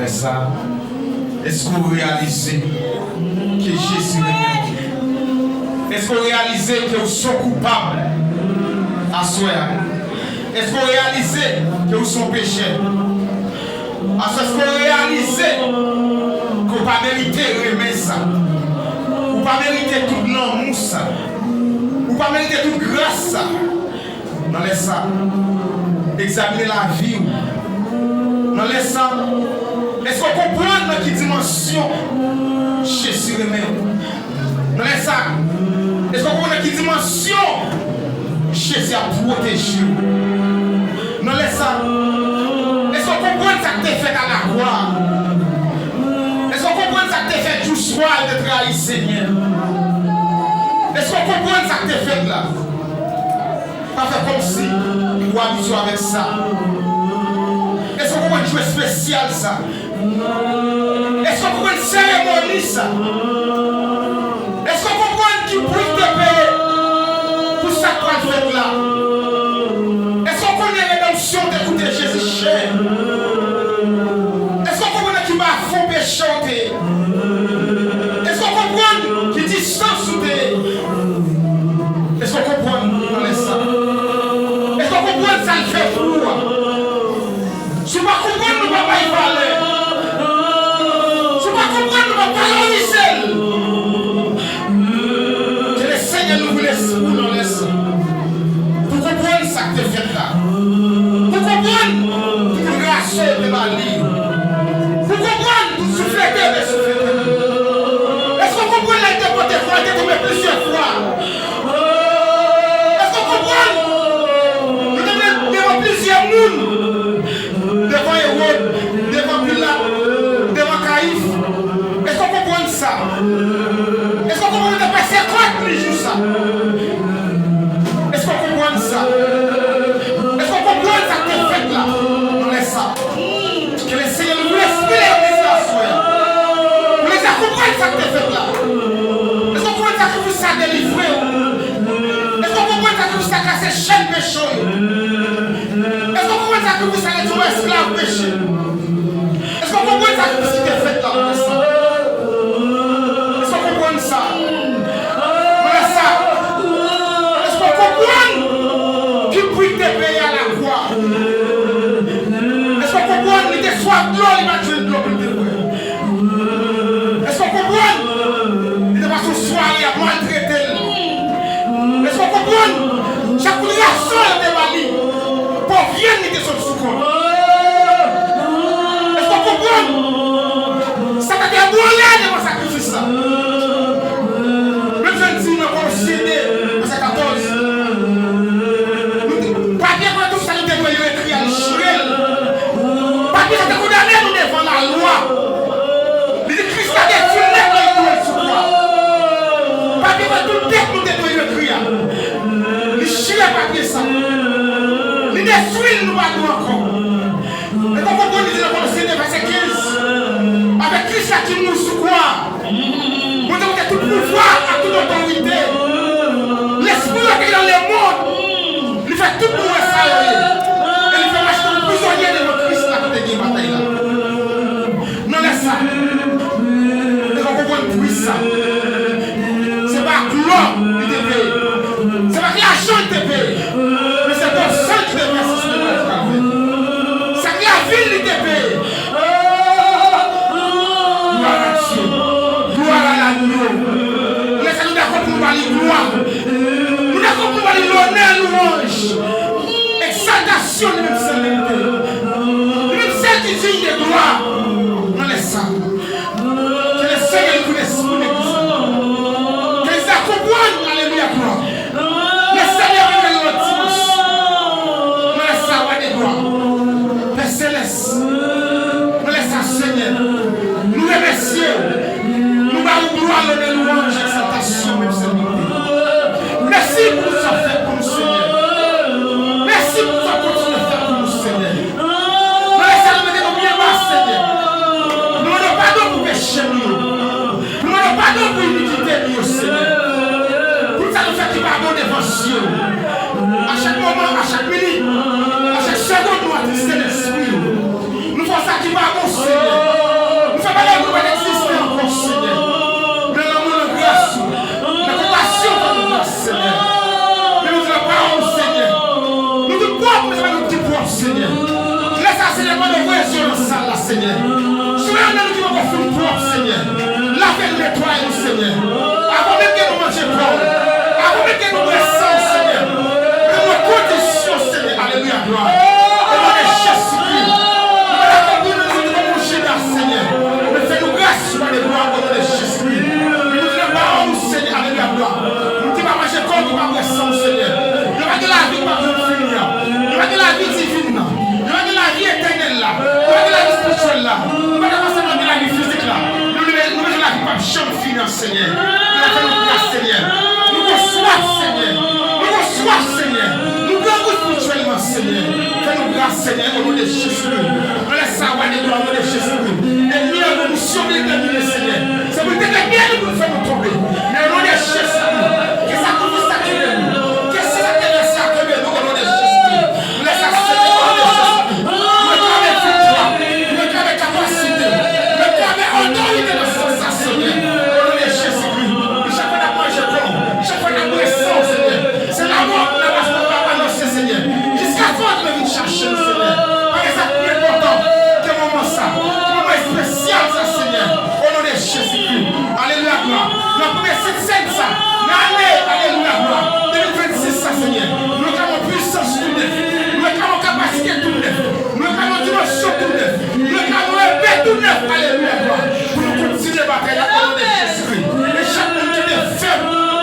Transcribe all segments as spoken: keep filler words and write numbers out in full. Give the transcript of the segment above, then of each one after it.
Sa, èske w reyalize ke Jezi renmen w? Èske w reyalize ke w se yon koupab aswè a? Èske w reyalize ke w se yon pechè? Aswè, èske w reyalize ke w pa merite renmen sa? Ou pa merite tout lanmou sa? Ou pa merite tout gras sa? Nan lè sa, egzamine lavi w. Nan lè sa, èske w konprann nan ki dimansyon Jezi renmen w? Nan lè sa, èske w konprann nan ki dimansyon Jezi ap pwoteje w? Nan lè sa, èske w konprann sa k te fèt alakwa? Èske w konprann sa k te fèt jou swa l te trayi Senyè? Èske w konprann sa k te fèt la? Pa fè kòmsi ou abitye avèk sa. Èske w konprann jou espesyal sa? Èske w konprann seremoni sa? Èske w konprann ki pri k te peye pou sa k pral fèt la? Èske w konnen redanmsyon te koute Jezi chè? Èske w konprann nan ki bafon peche w te ye? Èske w konprann ki distans ou te ye? Èske w konprann nan lè sa? Èske w konprann sa l fè pou ou a? Si w pa konprann, nou pa bay valè. Si w pa konprann, nou pa valorize l. Ke le Senyè louvri lespri w nan lè sa. Pou konprann sa k te fèt la. Pou konprann tout raso yo te ba li. Pou konprann tout souflete yo te souflete li. Èske w konprann lè l te pote kwa, l te tonbe plizyè fwa? Èske w konprann? Li te devan plizyè moun. Devan Ewòd, devan Pilat, devan Kayif. Èske w konprann sa? Èske w konprann yo te pèsekot li jou sa? Èske w konprann sa? Èske w konprann sa k te fèt la? Nan lè sa, ke le Senyè louvri lespri legliz la aswè a. Pou legliz la konprann sa k te fèt la. Èske w konprann sakrifis sa delivre w? Èske w konprann sakrifis sa kase chèn peche w yo? Èske w konprann sakrifis sa retire w esklav peche? Èske w konprann sakrifis ki te fèt la nan lè sa? Èske w konprann sa? Nan lè sa, èske w konprann ki pri k te peye alakwa? Èske w konprann li te swaf dlo, li pa t jwenn dlo pou l te bwè? Èske w konprann? Li te pase yon sware ap maltrete l. Èske w konprann? Chak kout rason yo te ba li, pòv vyann li te sot sou kò l. Èske w konprann? Satan te ebranle devan sakrifis la. Menm jan l di nan Kolosyen de, vèsè katòz, papye kòlè tout sa nou te dwe yo ekri a, li chire l. Papye sa te kondane nou devan lalwa. Li di Kris la detwi l nèt lè l klouwe l sou kwa. Papye kòlè tout dèt nou te dwe yo ekri a, li chire papye sa. Li detwi l, nou pa dwe ankò. Èske w konprann li di nan Kolosyen de, vèsè kenz, avèk Kris la ki mouri sou kwa a, Bondye montre tout pouvwa ak tout otorite. Lespri yo te nan lemonn. Li fè tout mouvman sa yo ye. E li fè mache tankou prizonye devan Kris la ki te gen batay la. Nan lè sa, èske w konprann pri sa? Se pa ak lò li te peye. Se pa ak lajan li te peye. Men se pou san ki te vèse sou lotèl Kalvè. Se ak lavi l li te peye. Glwa a Dye. Glwa a l'agneau. Lè sa nou dakò pou nou ba li glwa. Nou dakò pou nou ba li lonè, lwanj, egzaltasyon, li menm sèl merite. Li menm sèl ki diy de glwa. Nan lè sa, ke le Senyè louvri lespri legliz la. Ke legliz la konprann, alelouya, glwa. Le Senyè vin nan lòt dimansyon. Nan lè sa, wa de glwa, Pè Selès, nan lè sa, Senyè, nou remèsye w. Nou ba ou glwa, lonè, lwanj, egzaltasyon, menm sèl merite. Mèsi pou tout sa w fè pou nou, Senyè. Mèsi pou tout sa w kontinye fè pou nou, Senyè. Nan lè sa, nou mete nou byen ba, Senyè. Nou mande w padon pou peche nou yo. Nou mande w padon pou inikite nou yo, Senyè. Pou sa nou fè ki pa bon devan zye w. A chak moman, a chak minit, a chak segonn, nou atriste lespri w. Nou fè sa ki pa bon, Senyè. Senyè. Si w gen nan nou ki poko fin pwòp, Senyè, lave n, netwaye nou, Senyè. Avan menm ke nou manje kò w, avan menm ke nou bwè san w, Senyè, ban nou kondisyon, Senyè. Alelouya, glwa. O non de Jezikri. Nou pa dakò pou nou di kòm yon Jida, Senyè. Men fè nou gras, Wa de glwa, o non de Jezikri. Nou di nan pawòl ou, Senyè, alelouya, glwa. Nou ki pa manje kò w, ki pa bwè san w, Senyè. Nou pa gen lavi ki pa janm fini an. Nou pa gen lavi divin nan. Nou pa gen lavi etènèl la. Nou pa gen lavi espirityèl la. Nou pa dakò sèlman gen lavi fizik la. Nou, nou, nou bezwen lavi k p ap janm fini an, Senyè. Fè nou gras, Senyè. Nou gen swaf, Senyè. Nou gen swaf, Senyè. Nou grangou espirityèlman, Senyè. Fè nou gras, Senyè, o non de Jezikri. Anlè sa, Wa de glwa, o non de Jezikri. Ènmi an gen misyon li detèmine, Senyè. Se pou l detèmine nou pou l fè nou tonbe. Men o non de Jezikri, ke sakrifis la kenbe nou. Ke san sa te vèse a kenbe nou, o non de Jezikri. Lè sa, Senyè, o non de Jezikri. Nou reklame viktwa. Nou reklame kapasite. Nou reklame otorite nan san sa, Senyè. O non de Jezikri. Chak fwa n ap manje kò w, chak fwa n ap bwè san w, Senyè. Se lanmò nan pas nou pa anonse, Senyè. Jiskaske w vin chache nou, Senyè. Pa gen sa k pi enpòtan ke moman sa, ke moman espesyal sa, Senyè. O non de Jezikri. Alelouya, glwa. Nan premye Sent Sèn sa, nan ane, alelouya, glwa, de mil vennsis sa, Senyè. Nou reklame yon pwisans tou nèf. Nou reklame yon kapasite tou nèf. Nou reklame yon dimansyon tou nèf. Nou reklame yon epe tou nèf. Alelouya, glwa. Pou nou kontinye batay la, o non de Jezikri. E chak moun ki te fèb,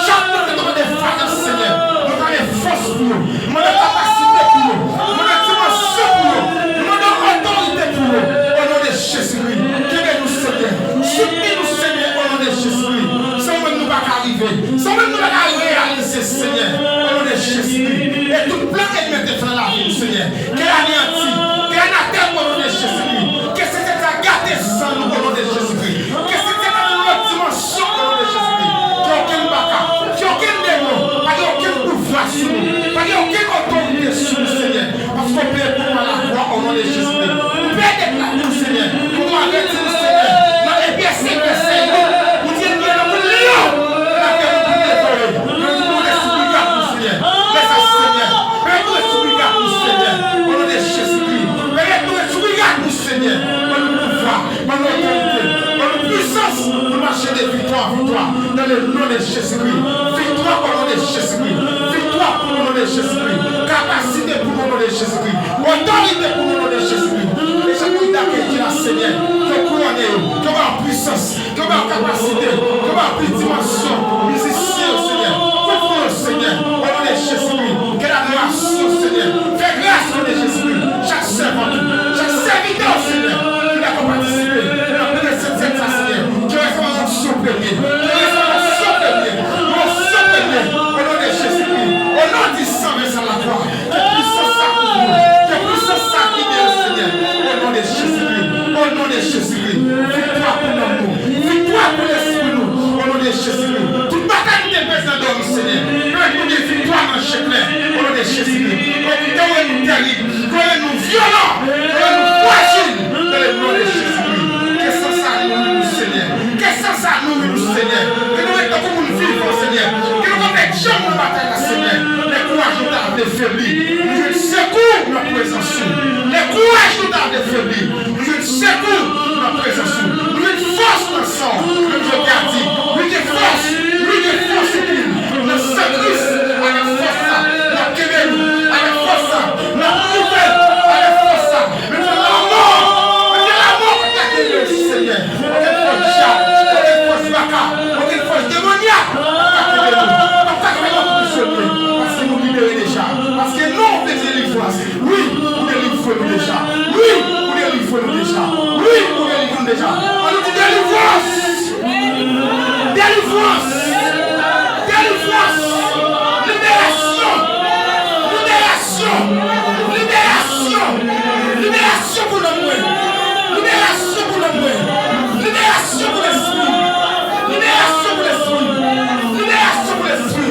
chak moun ki te mande fayans, Senyè, nou reklame fòs pou yo. Nou mande kapasite pou yo. Nou mande dimansyon pou yo. Nou mande otorite pou yo. O non de Jezikri. Kenbe nou, Senyè. Soutni nou, Senyè, o non de Jezikri. San ou menm nou pa ka rive. San ou menm nou pa ka reyalize, Senyè, o non de Jezikri. E tout plan ènmi an te fè nan lavi nou, Senyè, ke l aneyanti, ke l anatèm, o non de Jezikri. Ke Sentespri a gate san nou, o non de Jezikri. Ke Sentespri a nan yon lòt dimansyon, o non de Jezikri. Ke okenn baka, ke okenn demon pa gen okenn pouvwa sou nou, pa gen okenn otorite sou nou, Senyè. Paske w peye pou nou pa lakwa, o non de Jezikri. Ou peye deplak nou, Senyè. Pou nou avèti nou, Senyè. Nan Ebre senk vèsè uit, ou di ènmi an nan kou lyon, l ap gen nou pou devore. Nou di nou lespri gad nou, Senyè. Lè sa, Senyè. Peye nou lespri gad nou, Senyè. O non de Jezikri. Peye nou lespri gad nou, Senyè. Ban nou pouvwa. Ban nou otorite, ban nou pwisans pou mache de viktwa an viktwa, dans le nom de Jésus-Christ. Viktwa o non de Jezikri. Viktwa pou nou, o non de Jezikri. Kapasite pou nou, o non de Jezikri. Otorite pou nou, o non de Jezikri. E chak moun ki dakèy ki la, Senyè, ke w kouwone yo, ke w ba yo pwisans, ke w ba yo kapasite, ke w ba yo plis dimansyon. Mizisyen yo, Senyè, kouvri yo, Senyè, o non de Jezikri. Ke ladorasyon, Senyè, fè gras, o non de Jezikri. Chak sèvant ou, chak sèvitè w, Senyè, ki dakò patisipe nan premye Sent Sèn sa, Senyè, ke resevwa onksyon premye, ke resevwa onksyon premye, onksyon premye, o non de Jezikri, o non di san vèse a lakwa, ke pwisans sa kouvri w, ke pwisans sa gide w, Senyè, o non de Jezikri, o non de Jezikri, viktwa pou nanm nou, viktwa pou lespri nou, o non de Jezikri, tout batay nou te pèdi nan dòmi, Senyè, pèmèt nou gen viktwa nan je klè, o non de Jezikri, ke w rann nou tèrib, ke w rann nou vyolan, ke w rann nou frajil, dans le nom de Jésus-Christ. Ke san sa nouri nou, Senyè. Ke san sa nouri nou, Senyè. Ke nou ret tankou moun vivan, Senyè. Ke nou pa pèdi janm nan batay la, Senyè. Lè kouraj nou ta vle febli, nou jwenn sekou nan prezans ou. Lè kouraj nou ta vle febli, nou jwenn sekou nan prezans ou. Nou jwenn fòs nan san w. Menm jan w te di, wi, gen fòs, wi, gen fòs, wi, nan san Kris. Avèk fòs sa, n ap kenbe nou. Avèk fòs sa, n ap moute. Avèk fòs sa, menm jan lanmò, menm jan lanmò pa t ka kenbe nou, Senyè. Okenn fòs dyab, okenn fòs baka, okenn fòs demonyak pa t ka kenbe nou. Pa t ka kenbe nou, paske nou libere deja. Paske non w te delivrans. Wi, ou delivre nou deja. Wi, ou delivre nou deja. Wi, ou delivre nou deja. Ann nou di delivrans! Delivrans! Delivrans! Liberasyon! Liberasyon! Liberasyon! Liberasyon pou nanm mwen! Liberasyon pou nanm mwen! Liberasyon pou lespri! Liberasyon pou lespri! Liberasyon pou lespri!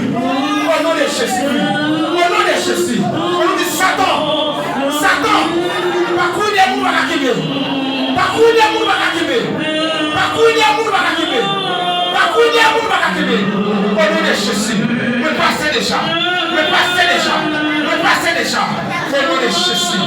O non de Jezikri! O non de Jezi! O non de Satan! Satan! Pakou de moun pa ka kenbe! Pakou de moun pa ka kenbe! Pakou de moun pa ka kenbe! Pakou de moun pa ka kenbe! O non de Jezi! Mwen pase deja! Mwen pase deja! Mwen pase deja! O non de Jezi!